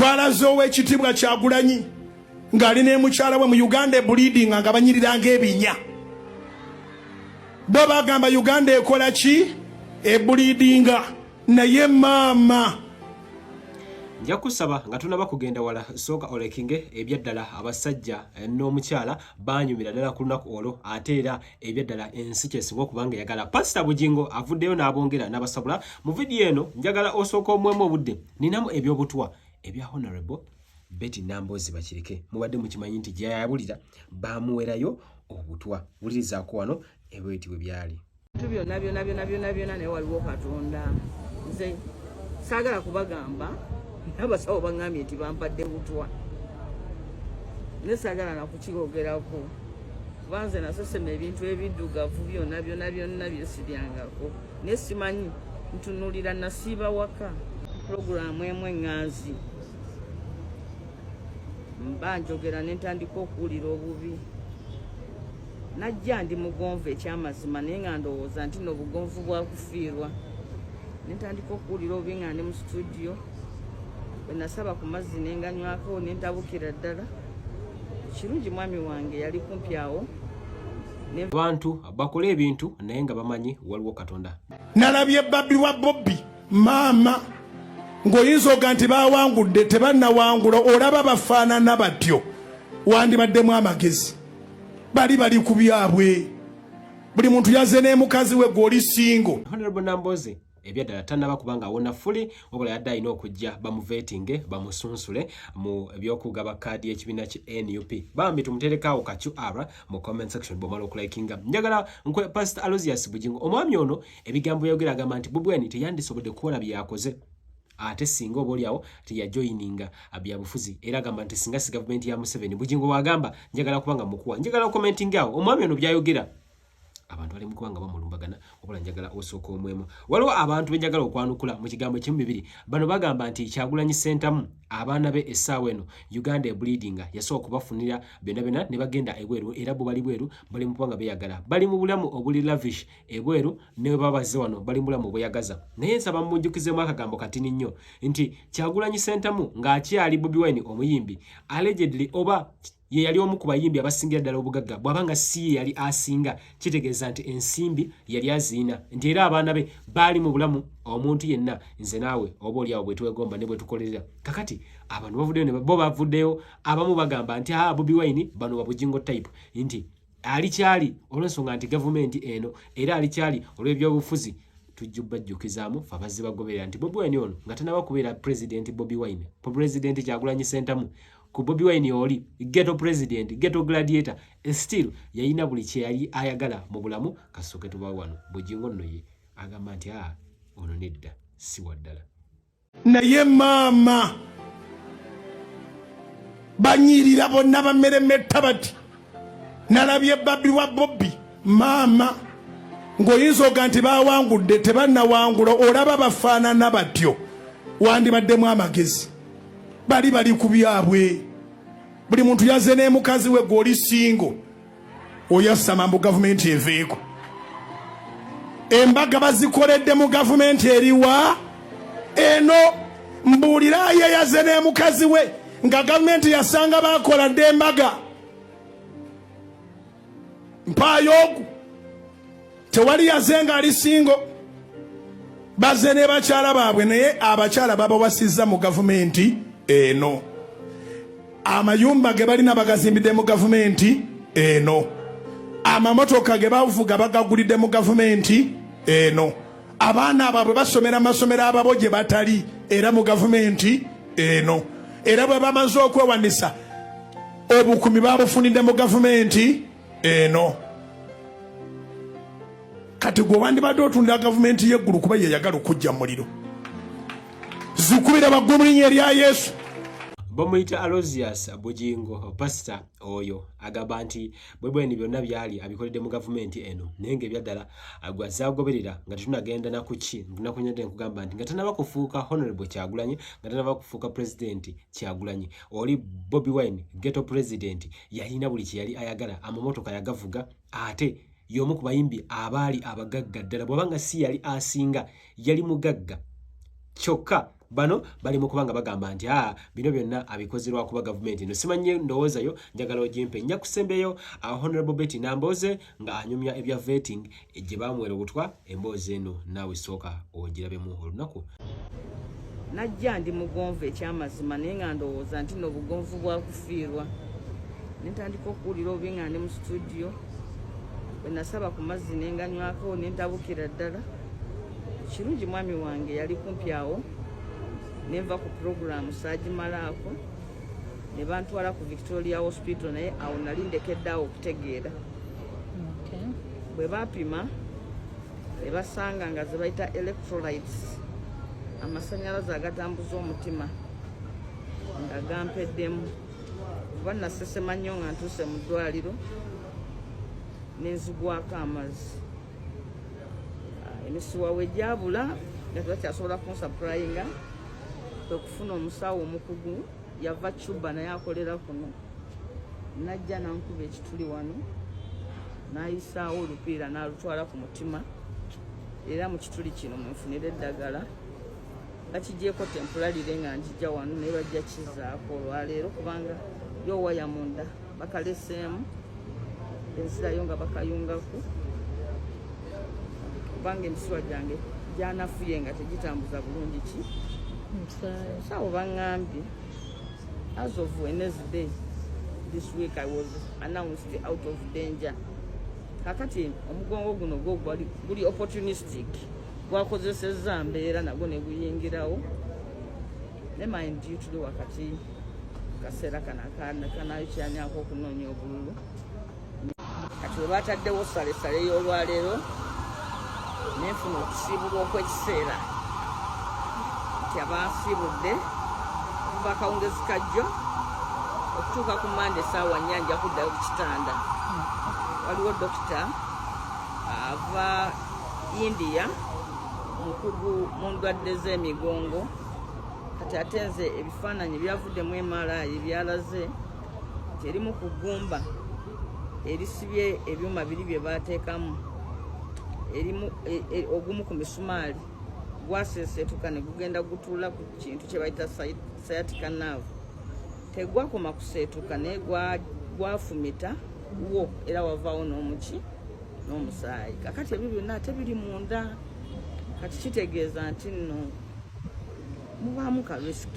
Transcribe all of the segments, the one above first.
Twalaze ow'ekitiibwa Kyagulanyi ng'ali ne mukyala we mu Uganda ebuliidinga nga banyirira ng'ebinya. Bo bagamba Uganda ekola ki? Ebuliidinga. Naye maama Nja kusaba nga tonaba kugenda wala, sooka olekinge. Ebyaddala abasajja n'omukyala banyumira ddala ku lunaku olwo, ate era ebyaddala ensi kyesinga okuba nga eyagala. Pasita Bugingo avuddeyo n'abongera n'abasabula mu vidiyo eno. Njagala osooka omuwemu obudde. Ninamu ebyobutwa ebya Honorable Betty Namboozi Bakireke. Mubadde mukimanyi nti gyeyayabulira bamuwerayo obutwa? Wulirizaako wano ebweti bwe byali. Bintu byonna byonna byonna byonna byonna, naye waliwo Katonda. Nze saagala kubagamba, abasawo baŋŋambye nti bampadde butwa, naye saagala nakukyogerako kuba nze nasesema ebintu ebiddugavu byonna byonna byonna byesiryangako, naye simanyi ntunulira. Nasiiba waka puroguramu emu eŋŋanzi, mba njogera ne ntandika okuwulira obubi. Najja ndi mugonvu ekyamazima, naye nga ndowooza nti nobugonvu bwakufiirwa. Nentandika okuwulira obubi nga ndi mu studio. Bwe nasaba ku mazzi nenganywako, nentabukira ddala. Kirungi mwami wange yali kumpi awo. Abantu bakole ebintu naye nga bamanyi waliwo Katonda. Nalabye babbi wa Bobbi, maama, ng'oyinza oga nti bawangudde, tebannawangula. Olaba bafaanana batyo, wandibaddemu amagezi. Bali bali ku byabwe, buli muntu yaze n'emukazi we, gw'oli single. Honorable Nambozi ebyaddala tannaba kubanga awona fully, wabula yadde alina okujja bamuvetinge, bamusunsule mu byokugaba kaadi y'ekibiina ki NUP. Bambi tumuterekaawo ka QR mu comment section bwomala okulikinga. Njagala nkwe Pastor Aloysius Bugingo. Omwami ono ebigambo byayogera, agamba nti Bobi Wine teyandisobodde kukola byakoze ate singa oba oliawo teyajoyininga byabufuzi, era agamba nti singa si gavumenti ya Museveni. Bugingo wagamba, njagala kubanga mukuwa, njagala commenting awo omwami ono byayogera. Abantu bali mukuba nga bamulumbagana, wabula njagala osooka omwemu. Waliwo abantu benjagala okwanukula mu kigambo ekimu bibiri. Bano bagamba nti Kyagulanyi Sentamu abaana be essaawa eno Uganda ebleedinga, yasooka okubafunira byonna byonna ne bagenda ebweru, era bo bali bweru, bali mukuba nga beyagala, bali mu bulamu obuli lavish ebweru, ne bwe baba bazze wano bali mu bulamu obweyagaza. Naye nsaba mujjukizemu akagambo katini nnyo nti Kyagulanyi Sentamu ng'akyali Bobi Wine omuyimbi, allegedly oba ye yali omu ku bayimbi abasingira ddala obugagga, bw'aba nga si ye yali asinga, kitegeeza nti ensimbi yali aziina, nti era abaana be baali mu bulamu omuntu yenna nze naawe oba oliawo bwe twegomba ne bwe tukolerera. Kakati abantu bavuddeyo, bo bavuddeyo, abamu bagamba nti a Bobi Wine bano babugingo type, nti ali kyali olw'ensonga nti gavumenti eno, era ali kyali olw'ebyobufuzi. Tujja bajjukizaamu fe abazze bagoberera nti Bobi Wine ono nga tanaba kubeera President Bobi Wine, President Kyagulanyi Sentamu, ku Bobi Wine oli ghetto president, ghetto gladiator, still yalina buli kye yali ayagala mu bulamu. Kasooke tubawe wano Bugingo nno ye agamba nti a ono nedda, si wa ddala. Naye maama, banyirira bonna bameremetta bati. Nalabye babbi wa Bobbi, maama, ng'oyinza oga nti bawangudde, tebannawangula. Olaba bafaanana batyo, wandibaddemu amagezi. Bali bali ku byabwe, buli muntu yaze n'emukazi we, gw'oli single oyasama mbu gavumenti eveeko. Embaga bazikoledde mu gavumenti eriwa eno? Mbuulirayo yaze n'emukazi we nga gavumenti yasanga bakola dde embaga. Mpaayo ogu. Tewali yaze nga ali single, baze ne bakyala baabwe, naye abakyala babawasizza mu gavumenti eno. Amayumba ge balina bagazimbidde mu gavumenti eno, amamotoka ge bavuga bagagulidde mu gavumenti eno, abaana baabwe basomera amasomero ababo gye batali era mu gavumenti eno, era bwe bamaze okwewanisa obukumi babufunidde mu gavumenti eno. Kati gwe wandibadde otundira gavumenti y'eggulu kuba yeyagala okujja mu muliro, zikubira waggulu mu linnya erya Yesu. Bamuyita Aloysius Bugingo. Pasita oyo agamba nti Bobi Wine byonna byali abikoledde mu gavumenti eno, naye ngaebyaddala gwazagoberera nga tetunagenda nakuki nakunyadde nkugamba nti nga tanaba kufuuka Honorable Kyagulanyi, nga tanaba kufuuka Pulezidenti Kyagulanyi, oli Bobi Wine ghetto president yalina buli kye yali ayagala, amamotoka yagavuga, ate y'omu ku bayimbi abaali abagagga ddala, bw'aba nga si yali asinga, yali mugagga kyokka. Bano bali mu kuba nga bagamba nti aa bino byonna abikoze lwakuba gavumenti eno. Simanyi ndowooza yo, njagala ogimpe. Nja kusembeyo Honorable Betty Nambooze nga anyumya ebya vetting gye bamuwera obutwa. Emboozi eno naawe sooka ogirabemu olunaku. Najja ndi mugonvu ekyamazima, naye nga ndowooza nti no obugonvu bwakufiirwa. Nentandika okuwulira obubi nga ndi mu studio. Bwe nasaba ku mazzi nenganywako, nentabukira ddala. Kirungi mwami wange yali kumpi awo, nenva ku puroguramu saagimalaako, ne bantwala ku Victoria Hospital, naye awo nali ndekedde awo okutegeera. Bwe bapima ne basanga nga ze bayita electrolytes, amasanyalaze agatambuza omutima, nga gampeddemu, kuba nasesema nnyo nga ntuuse mu ddwaliro nenzigwako amazzi. Emisiwa we gyabula nga tebakyasobola kunsupplyinga, kwe kufuna omusawo omukugu yava Cuba, naye akolera kuno. Najja nankuba ekituli wano, n'ayisaawo olupiira n'alutwala ku mutima, era mu kituli kino mwenfunira eddagala. Bakigyeko temporarily nga njijja wano, naye bajja kizaako olwaleero, kubanga yo waya munda bakaleseemu, enzirayo nga bakayungaku, kubanga emisuwa gyange gyanafuye nga tegitambuza bulungi ki sawo. Baŋŋambye as of Wednesday this week I was announced out of danger. Kakati omugongo guno gwo guli opportunistic, gwakozesezza mbeera nagwo ne guyingirawo. Ne mind you, tuli wakati kaseera kano akanakyanyako okunoonya obululu. Kati we bataddewo salesale y'olwaleero, nenfuna okusiibulwa okw'ekiseera nti abansiibudde okuva akawungezi kajjo okutuuka ku Mande esaawa 4 nja kuddayo ku kitanda. Waliwo dokita ava India, mukugu mu ndwadde z'emigongo. Kati ate nze ebifaananyi byavuddemu MRI byalaze nti erimu ku ggumba erisibye ebyuma biri bye baateekamu, erimu ogumu ku misumaali gwaseeseetuka ne gugenda gutuula ku kintu kye bayita sciatic nerve. Tegwakoma kuseetuka, naye gwafumita wo era wavaawo n'omuki n'omusaayi. Kakati ebyo byonna ate biri munda. Kati kitegeeza nti nno mubaamu ka risk,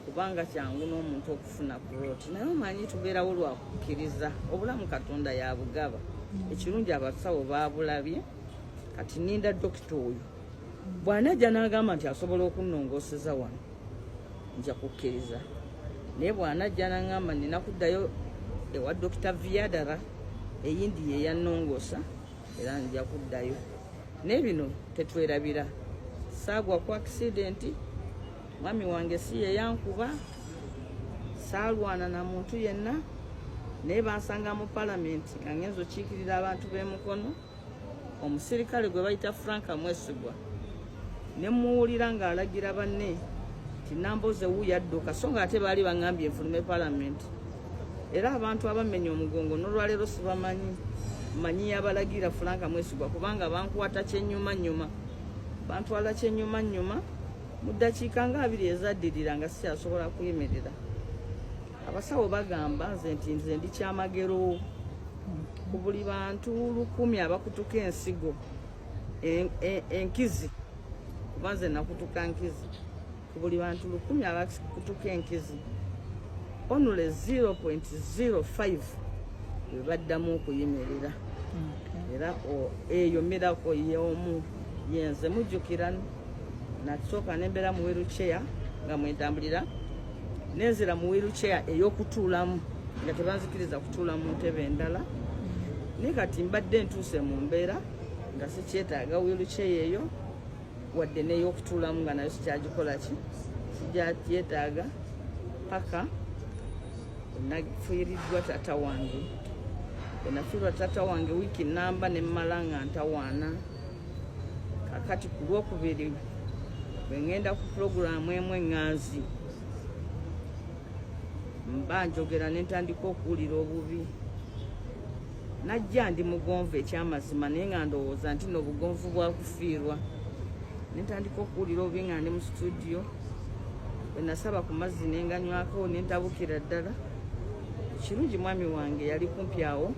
kubanga kyangu n'omuntu okufuna clot. Naye omanyi tubeerawo lwakukkiriza, obulamu Katonda yabugaba. Ekirungi abasawo babulabye. Kati ninda dokita oyo bw'anajja n'agamba nti asobola okunnongooseza wano, nja kukkiriza. Naye bw'anajja n'aŋŋamba nina kuddayo ewa Dokita Viadara eyindi yeyannongoosa, era nja kuddayo. Naye bino tetwerabira, saagwa ku accident, mwami wange si yeyankuba, saalwana na muntu yenna, naye bansanga mu palamenti nga ngenza okiikirira abantu b'emukono. Omusirikale gwe bayita Frank Mwesigwa ne muwulira ng'alagira banne nti Namboze wuuyo adduka, so nga ate baali baŋŋambye nfulume palamenti. Era abantu abamenya omugongo n'olwaleero sibamanyi, manyi yabalagira Frank Mwesigwa, kubanga bankwata kyenyumanyuma, bantwala kyenyumanyuma. Mu ddakiika nga 20 ezaddirira nga sikyasobola kuyimirira. Abasawo bagamba nze nti nze ndi kyamagero. Ku buli bantu 1000 abakutuka ensigo enkizi, kuba nze nakutuka nkizi, ku buli bantu 1000 abakutuka enkizi, only 0.05 bwe baddamu okuyimirira. Era eyo miracle y'omu yenze. Mujjukira nasooka nembeera mu wheelchair nga mwentambulira, nenzira mu wheelchair ey'okutuulamu nga tebanzikiriza kutuula mu ntebe endala. Naye kati mbadde ntuuse mu mbeera nga sikyetaaga wheelchair eyo, wadde n'ey'okutuulamu nga nayo sikyagikola ki, sijakyetaaga, paka nafiiriddwa taata wange. Bwe nafiirwa taata wange, wiiki namba nemmala nga ntawaana. Kakati ku Lwokubiri bwe ŋŋenda ku pulogulaamu emu eŋŋanzi, mba njogera ne ntandika okuwulira obubi. Najja ndi mugonvu ekyamazima, naye nga ndowooza nti no obugonvu bwakufiirwa. Nentandika okuwulira obubi nga ndi mu studio. Bwe nasaba ku mazzi nenganywako, nentabukira ddala. Kirungi mwami wange yali kumpi awo,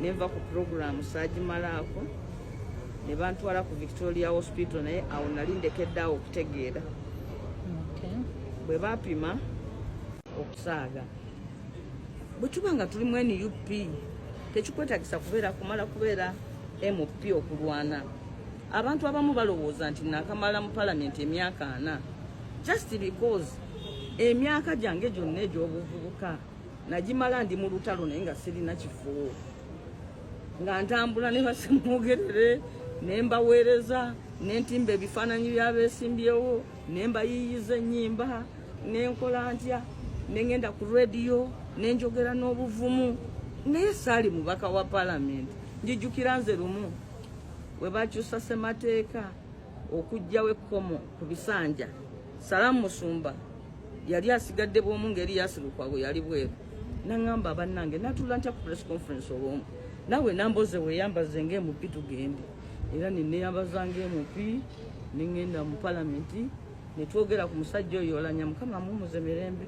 nenva ku puroguramu saagimalaako, ne bantwala ku Victoria Hospital, naye awo nali ndekedde awo okutegeera. Bwe bapima okusaaga, bwe tuba nga tuli mu NUP, tekikwetagisa kubeera kumala kubeera MP okulwana. Abantu abamu balowooza nti nakamala mu palamenti emyaka 40 just because emyaka gyange gyonna egy'obuvubuka nagimala ndi mu lutalo, naye nga sirina kifo, nga ntambula ne basemwogerere, ne mbaweereza, ne ntimba ebifaananyi by'abeesimbyewo, ne mbayiiyiza ennyimba, ne nkola ntya, ne ngenda ku rediyo ne njogera n'obuvumu, naye saali mubaka wa palamenti. Njijjukira nze lumu we bakyusa ssemateeka okuggyawo ekkomo ku bisanja, Salaamu Musumba yali asigadde bw'omu ng'eri yasirukwago yali bweru, naŋŋamba, "Bannange, natuula ntya ku press conference olw'omu naawe Namboze? Weeyambaze nga MP tugende." Era neneyambaza nga MP, neŋŋenda mu palamenti, netwogera ku musajja oyo Olanya, Mukama amuwumuze mirembe,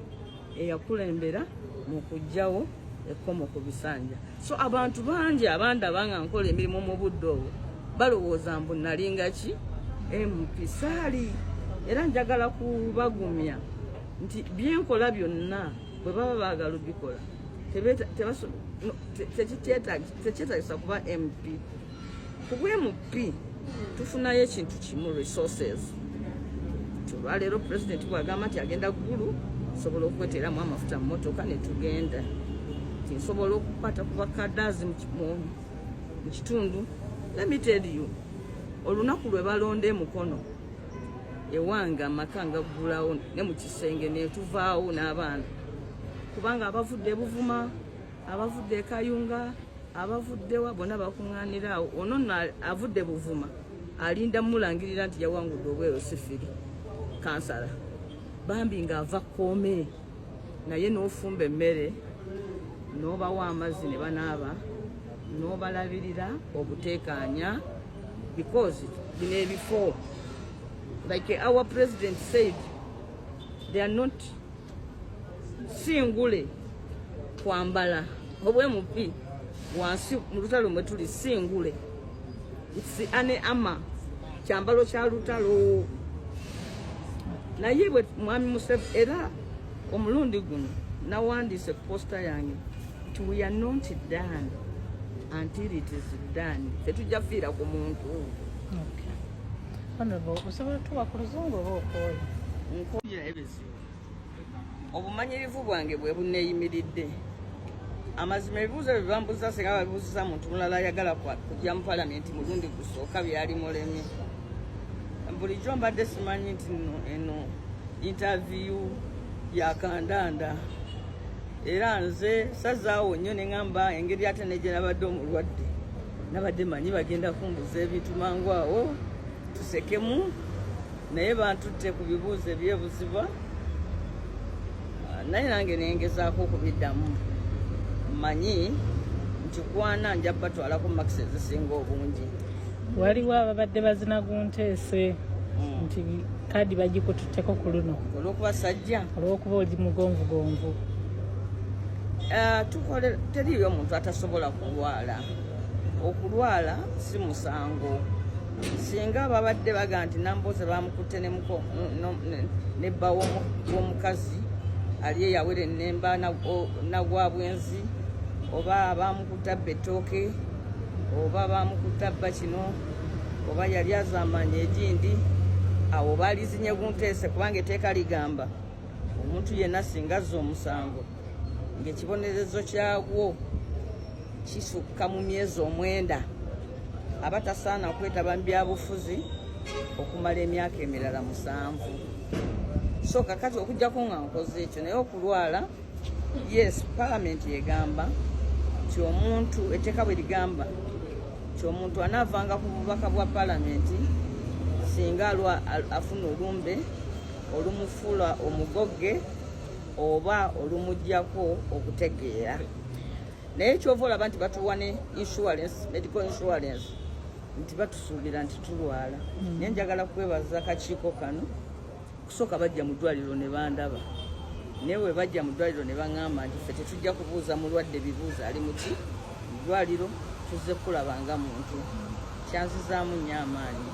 eyakulembera mu kuggyawo ekkomo ku bisanja. So abantu bangi abandaba nga nkola emirimu mu budde obwo balowooza mbu nalinga ki MP. Saali, era njagala kubagumya nti byenkola byonna bwe baba baagala obikola, tekyetagisa kuba MP. Ku bwa MP tufunayo ekintu kimu, resources. Nti olwaleero pulezidenti bwagamba nti agenda Ggulu, nsobola okweteeramu amafuta mu motoka ne tugenda, nti nsobola okukwata ku bakadazi mu kitundu. Let me tell you, olunaku lwe balonda emukono ewange, amaka nga ggulawo ne mu kisenge netuvaawo n'abaana, kubanga abavudde ebuvuma, abavudde ekayunga, abavuddewa, bonna bakuŋŋaanira awo. Ono nno avudde Buvuma alinda mulangirira nti yawangudde obweru sifiri kansala, bambi ng'ava kkoome, naye n'ofumba emmere, n'obawa amazzi ne banaaba, n'obalabirira obuteekaanya, because bino ebifo, like our president said, they are not singule kwambala. Obwa MP wansi mu lutalo mwe tuli singule, it's an armor, kyambalo kya lutalo. Naye bwe mwami Museveni, era omulundi guno nawandiise ku poster yange nti we are not done until it is done. Tetujja fiira ku muntu. Okay. Honorable, osobola tuwa ku luzungu oba okooye? Nkoye ebizibu. Obumanyirivu bwange bwe bunneeyimiridde. Amazima, ebibuuzo bye bambuuza, singa babibuuziza muntu mulala ayagala kujja mu palamenti mulundi gusooka, byali mulemye. Bulijjo mbadde simanyi nti nno eno interview ya kandanda, era nze sazaawo nnyo ne ŋŋamba engeri ate ne gye nabadde omulwadde, nabadde manyi bagenda kumbuza ebintu mangu awo tusekemu, naye bantutte ku bibuuzo ebyebuziba. Naye nange nengezaako okubiddamu. Mmanyi nti kwana nja batwalako makisi ezisinga obungi. Waliwo ababadde bazina gunteese nti kaadi bagikututteko ku luno. Olwokuba sajja? Olwokuba oli mugonvugonvu. Tukole teriyo omuntu atasobola kulwala. Okulwala si musango. Singa babadde baga nti Namboze bamukutte ne bba w'omukazi ali eyawera ennemba nagwa bwenzi, oba bamukutte abba ettooke, oba bamukutte abba kino, oba yali azamanya egindi, awo baalizinye gunteese, kubanga etteeka ligamba omuntu yenna singa azza omusango ng'ekibonerezo kyagwo kisukka mu myezi 9, aba tasaana kwetaba mu byabufuzi okumala emyaka emirala 7. So kakati okugjako nga nkoze ekyo, naye okulwala, yes, palamenti egamba nti omuntu, etteeka bwe ligamba nti omuntu anaavanga ku bubaka bwa palamenti singa afuna olumbe olumufuula omugogge oba olumugjako okutegeera. Naye kyova olaba nti batuwa ne insurance, medical insurance. Nti batusuubira nti tulwala. Naye njagala kwebaza kakiiko kano. Kusooka bajja mu ddwaliro ne bandaba, naye bwe bajja mu ddwaliro ne baŋŋamba nti ffe tetujja kubuuza mulwadde bibuuzo ali muki mu ddwaliro, tuzze kulaba nga muntu. Kyanzizaamu nnyo amaanyi.